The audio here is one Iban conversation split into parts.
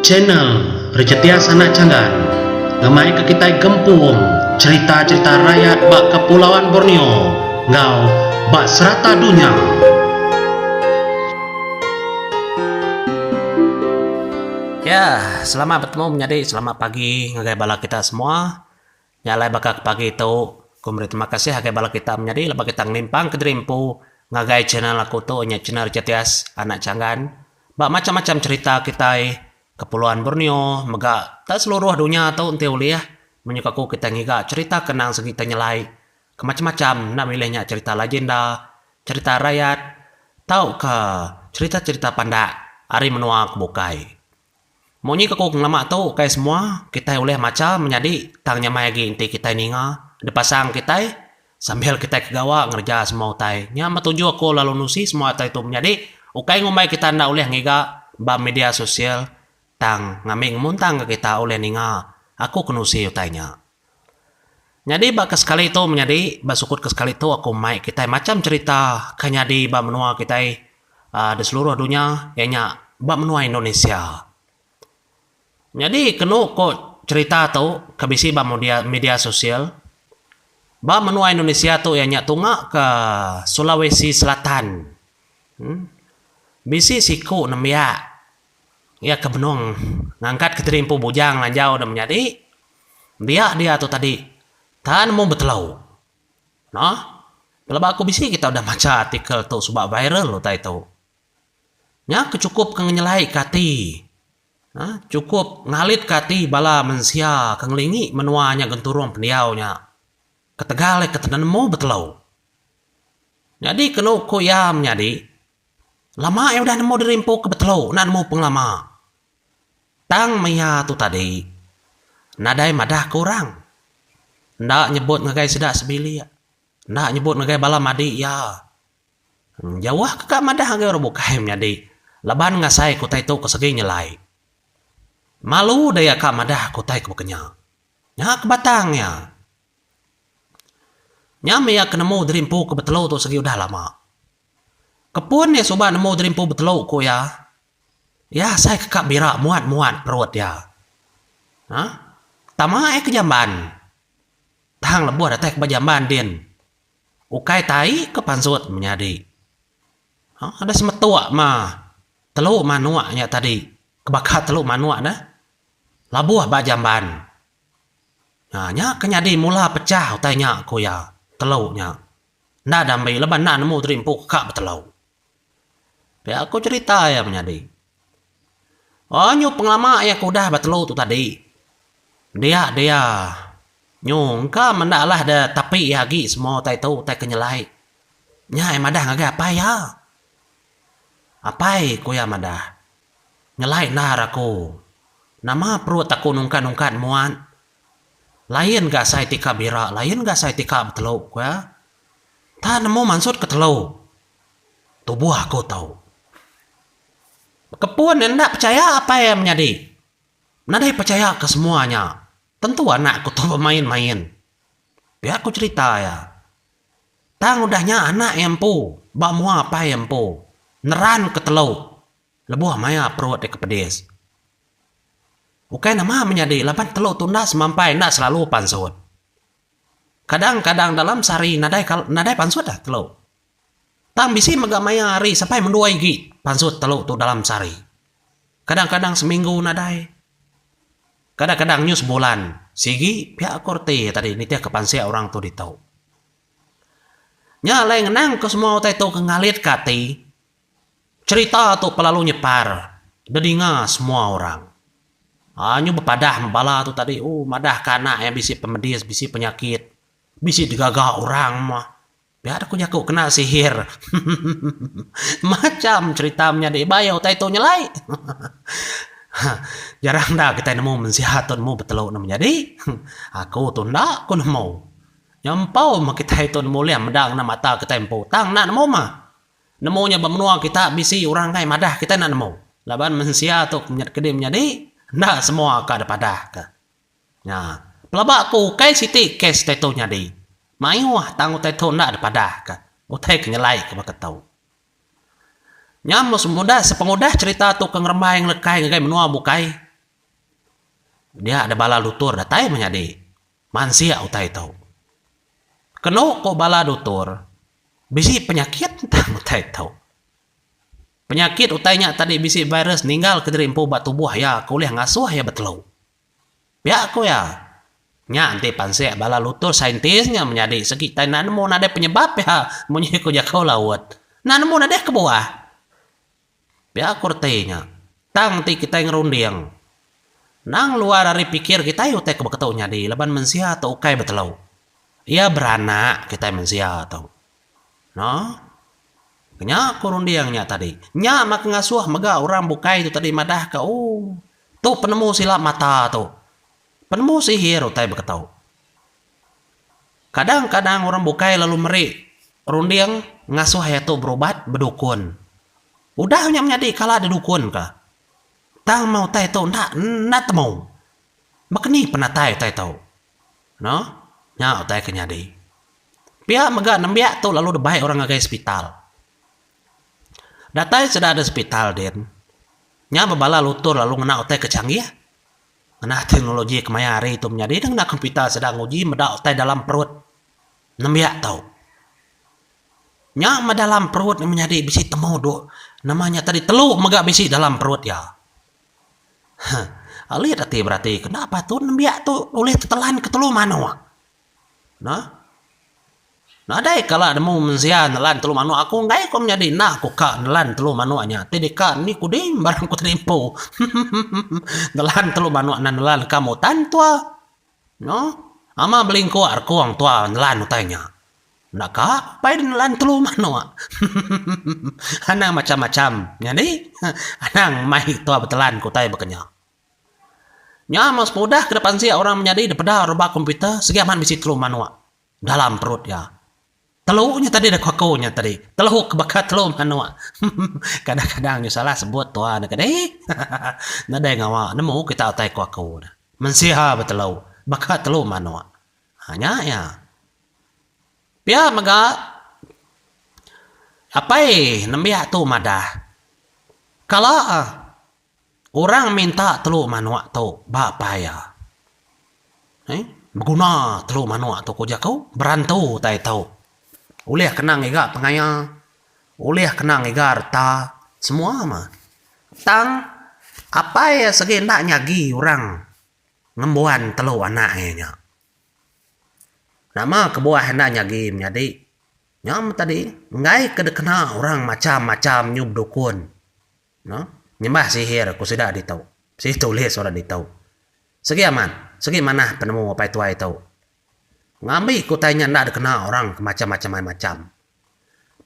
Channel Rejetias Anak Changgan ngemaika kitai gempung cherita-cherita rayat ba Kepulauan Borneo enggau ba serata dunya. Ya, selamat betemu menyadi, selamat pagi ngagai bala kita semua. Nya alai baka ke pagi tu, aku meri terima kasih ngagai bala kita menyadi laban kita ngelimpang ke diri empu ngagai channel aku tu nya channel Rejetias Anak Changgan ba macam-macam cherita kitai Kepulauan Borneo mega tak seluruh dunya tu enti ulih menyuka aku kitai ngiga cherita ke endang segi kitai nyelai ke macam-macam enda milih nya cherita legenda, cherita rayat tauka cherita-cherita pandak ari menua ke bukai. Munyi ke ku ngelama tu ukai semua kitai ulih macha menyadi tang nyamai agi enti kitai ninga dipasang kitai sambil kitai ke gawa ngereja semua utai. Nya meh tuju aku lalu nusi semua utai tu menyadi ukai ngumbai kita enda ulih ngiga ba media sosial tang ngambi ngemuntang ke kita ulih ninga aku ke nusi utai nya. Nyadi ba ke sekali tu menyadi ba sukut ke sekali tu aku mai kitai macham cherita ke nyadi ba menua kitai di seluruh dunya iya nya ba menua Indonesia. Nyadi kenu ko cherita tu ke bisi ba media media sosial ba menua Indonesia tu iya nya tunga ke Sulawesi Selatan uhh bisi siku nembiak iya ke benung ngangkat ke diri empu bujang lanjau da menyadi dia dia tu tadi tan nemu betelu. Nah, pelaba aku bisi kita udah macha artikel tu suba viral utai tu. Nya ke chukup ke ngenyelai ke ati. Nah, chukup ngalit ke ati bala mensia ke ngelingi menua nya genturung pendiau nya. Ketegal iya ke tenemu betelu. Nyadi kenu ku iya menyadi, lama iya udah nemu diri empu ke betelu enda nemu pengelama. Tang maya tu tadi, nadai madah ke orang. Enda nyebut ngagai sida sebilik, enda nyebut ngagai bala madi iya. Jauh ke ka madah ngagai orang bukai menyadi laban ngasai ke utai tu ke segi nyelai. Malu daya ka madah ke utai ke baka nya. Nya ke batang iya. Nya meh iya ke nemu diri empu ke betelu tu segi udah lama. Kepun iya suba nemu diri empu betelu ku iya. Iya asai ke ka bira muat-muat perut iya. Ha? Tama iya ke jamban. Tang lebuh datai ke ba jamban din, ukai tai ke pansut menyadi. Ha, ada semetuk ma telu manuk nya tadi, ke baka telu manuk ne labuh ba jamban. Ha, nya ke nyadi mula pechah utai nya ku iya, telu nya. Enda dambi laban enda nemu diri empu ke ka betelu. Pia ku cherita iya menyadi. Oh nyu pengelama iya ke udah betelu tu tadi. Dia dia nyu engka menda alah da tapi iya agi semua utai tu utai ke nyelai. Nya iya madah ngagai apai iya. Apai ku iya madah. Nyelai endar aku. Nama perut aku nungkat-nungkat muat. Lain ga asai ti ka bira lain ga asai ti ka betelu ku iya. Tang nemu mansut ke telu. Tubuh aku tu. Bekepun enda pechaya apai iya menyadi. Nadai pechaya ke semua nya. Tentu anak aku tu bemain-main. Pia ku cherita iya. Tang udah nya anak iya empu ba mua apai iya empu neran ke telu lebuh maya perut iya ke pedis. Ukai nama menyadi laban telu tu enda semampai enda selalu pansut. Kadang-kadang dalam sehari nadai nadai pansut dah telu. Tang bisi mega maya hari sampai mendua igi pansut telu tu dalam sehari. Kadang-kadang seminggu nadai. Kadang-kadang nyu sebulan sigi pia ku reti iya tadi nitihka pansik orang tu ditu. Nya alai ngenangka semua utai tu ke ngalitka ati, cherita tu pelalu nyepar dedinga semua orang. Aa nyu bepadah meh bala tu tadi ooh madahka anak iya bisi pemedis bisi penyakit bisi digaga orang mah. Pia ku jaku kena sihir. Macham cherita menyadi bai utai tu nyelai. Jarang enda kitai nemu mensia tu nemu betelu ne menyadi. Aku tu enda ku nemu. Nyempau meh kitai tu nemu ulih meda ngena mata kitai empu tang enda nemu mah. Nemu nya ba menua kita bisi orang enggai madah kitai enda nemu. Laban mensia tu kedi menyadi enda semua ka dipadah ka. Nya. Pelaba aku ukai siti kes utai tu nyadi. Mayuh tang utai tu enda dipadahka. Utai ke nyelai ke baka tu. Nya meh semudah sepengudah cherita tu ke ngerembai ngelekai ngagai menua bukai. Dia da bala lutur datai menyadi mansik utai tu. Kenu ku bala dutur bisi penyakit tang utai tu. Penyakit utai nya tadi bisi virus ninggal kediri empu ba tubuh iya ke ulih ngasuh iya betelu. Pia ku iya. Nya enti pansik bala lutur saintis nya menyadi segi tai enda nemu nadai penyebab iya munyi ku jaku laut. Enda nemu nadai kebuah. Pia ku reti nya. Tang enti kitai ngerunding endang luar ari pikir kitai utai ke beketu nyadi laban mensia tu ukai betelu. Iya beranak kitai mensia tu. No. Nya ku runding nya tadi. Nya mah ke ngasuh mega orang bukai tu tadi madahka ooh tu penemu silap mata tu. Penemu sihir utai beketu. Kadang-kadang orang bukai lalu meri runding ngasuh iya tu berubat bedukun. Udah nya menyadi kala didukun ka. Tang meh utai tu enda enda temu. Baka ni penatai utai tu. No. Nya utai ke nyadi. Pia mega nembiak tu lalu dibai orang ngagai sepital. Datai sida da sepital din, nya bebala lutur lalu ngena utai ke canggih. Ngena teknologi kemaya hari tu menyadi ne ngena komputer sida nguji meda utai dalam perut nembiak tu. Nya meh dalam perut ne menyadi bisi temu du nama nya tadi telu mega bisi dalam perut iya. Huh alit ati berati kena patut nembiak tu ulih tetelan ke telu manok. Nah. Nadai kala nemu mensia nelan telu manuk aku enggai ku menyadi enda ku ka nelan telu manuk nya ti deka ni ku ding barang ku terimpu nelan telu manuk enda nelan ka mutan tua no ama belingkuk rekung tua nelan utai nya enda ka pai nelan telu manuk anang macam macam nyadi anang mai tua betelan ku utai baka nya. Nya meh sepengudah ke depan sia orang menyadi dipeda reba komputer sigi amat bisi telu manuk. Dalam perut iya. Telu nya tadi da ku aku nya tadi. Telu ke baka telu manuk. Kadang-kadang nyu salah sebut tua ne kadi. Nadai ngawa nemu kita utai ku aku ne. Mensia betelu baka telu manuk. Ha nya iya. Pia mega apai nembiak tu madah kala Orang minta telu manuk tu ba apai iya. Eii beguna telu manuk tu ku jaku berantu utai tu. Ulih kena ngiga pengaya, ulih kena ngiga reta semua mah. Tang apai iya segi enda nyagi orang ngembuan telu anak iya nya. Nama kebuah enda nyagi menyadi nya meh tadi enggai ke dikena orang macham-macham nyu bedukun. No. Nyembah sihir ku sida ditu. Sih tulis orang ditu. Segi amat, segi manah penemu apai tuai tu. Ngambi ku utai nya enda dikena orang ke macam-macam ai macam.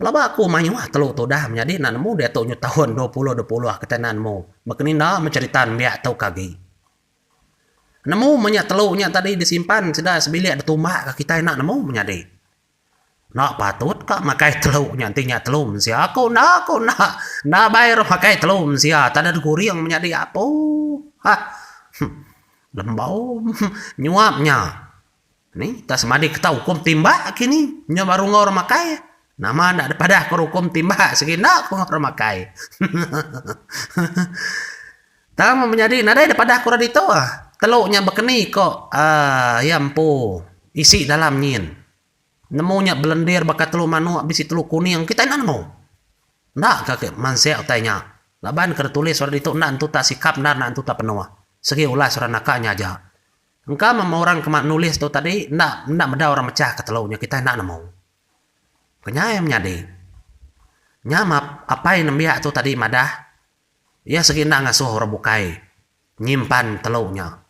Pelaba aku mayuh telu tudah menyadi enda nemu diatu nyu taun 2020 kitai enda nemu baka ni enda meh cherita nembiak tu ke agi. Nemu meh nya telu nya tadi disimpan sida sebilik ditumbak ka kitai enda nemu menyadi. Enda patut ka makai telu nya enti nya telu mensia ku enda ku enda. Enda bai ro makai telu mensia tada diguring menyadi apu hah lembau nyuap nya. Ni tak semadi kita ukum timbak kini nya baru enggau orang makai. Nama enda dipadah ku ukum timbak sigi enda ku enggau orang makai. Tang menyadi nadai dipadah ku orang ditu ah. Telu nya bekeni ko aaa iya empu isi dalam nyin. Nemu nya belendir baka telu manuk bisi telu kuning kitai enda nemu. Enda ka ke mansik utai nya. Laban ke ditulis orang ditu enda entu tak sikap endar enda entu tak penuh. Segi ulas orang naka nya aja. Engka meh orang ke nulis tu tadi enda enda meda orang mechah ke telu nya kitai enda nemu. Kenyai menyadi. Nya mah apai nembiak tu tadi madah iya segi enda ngasuh orang bukai nyimpan telu nya.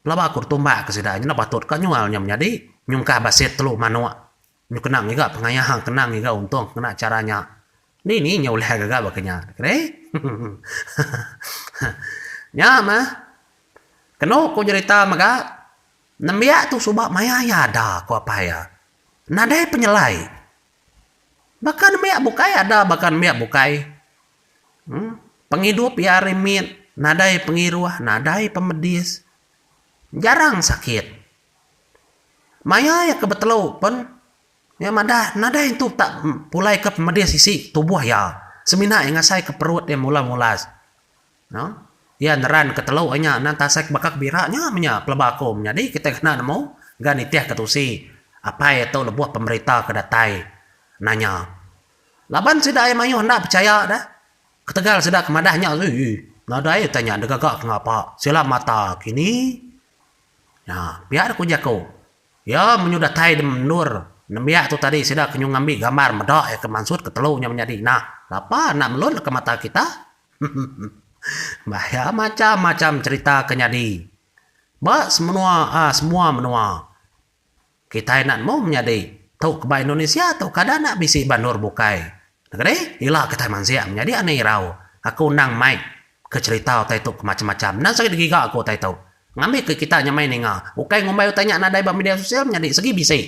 Pelaba aku ditumbak ke sida nya enda patut ka nyual nya menyadi nyungkah basit telu manuk nyu kena ngiga pengaya kena ngiga untung ngena chara nya. Dini nya ulih gaga baka nya deh. Nya mah kenu ku jerita mega nembiak tu suba maya iya ada ku apai iya nadai penyelai. Baka nembiak bukai ada baka nembiak bukai. Uhh pengidup iya ari mit nadai pengiruh nadai pemedis jarang sakit. Maya iya ke betelu pen iya madah nadai entu tak pulai ke pemedis isi tubuh iya semina iya ngasai ke perut iya mula mulas. Noh. Iya neran ke telu ai nya nan tasek baka ke bira nya meh nya peleba aku menyadi kitai kena nemu ga nitih ke tusi apai tu lebuh pemerita ke datai nanya. Laban sida ai mayuh enda pechaya deh ketegal sida ke madah nya ii nadai utai nya digaga ke ngapa silap mata kini. Nya pia ku jaku iya menyuh datai endur nembiak tu tadi sida ke nyau ngambi gambar meda iya ke mansut ke telu nya menyadi nah lapa enda melun ke mata kita. Baya macham-macham cherita ke nyadi ba semenua aaa semua menua. Kitai enda nemu menyadi tu ke ba Indonesia tu kada enda bisi ba endur bukai. Nengeri ila kitai mansik menyadi anih irau. Aku endang mai ke cherita utai tu ke macham-macham. Endang sigi digiga aku utai tu. Ngambi ke kita nyamai ninga. Ukai ngumbai utai nya nadai ba media sosial menyadi sigi bisi.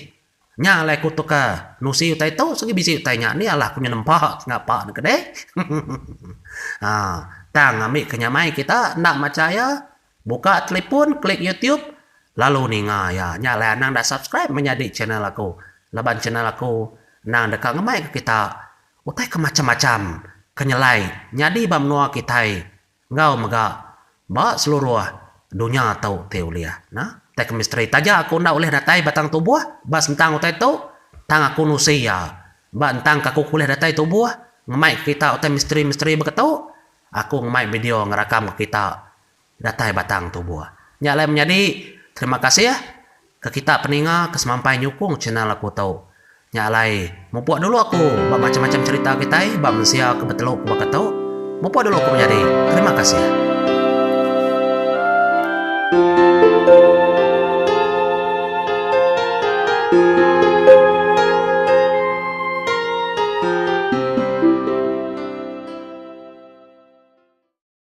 Nya alai aku tu ke nusi utai tu sigi bisi utai nya ni alah aku nyenempa ngapa ne kedeh. Haa tang ngambi ke nyamai kita enda macha iya buka telefon klik youtube lalu ninga iya. Nya alai anang enda subscribe menyadi channel aku laban channel aku endang deka ngemai ke kita utai ke macam-macam ke nyelai nyadi ba menua kitai Enggau mega ba seluruh dunya tu ti ulih. Nah, utai ke misteri. Taja aku enda ulih datai batang tubuh ba sentang utai tu, tang aku nusi iya. Ba entang ke aku ke ulih datai tubuh ngemai ke kita utai misteri-misteri baka tu, aku ngemai video ngerakam ke kita datai batang tubuh. Nya alai menyadi, terima kasih. Ke kita peninga ke semampai nyukung channel aku tu. Nya alai, mupuk dulu aku ba macam-macam cherita kitai ba mensia ke betelu ke baka tu. Mupuk dulu aku menyadi. Terima kasih.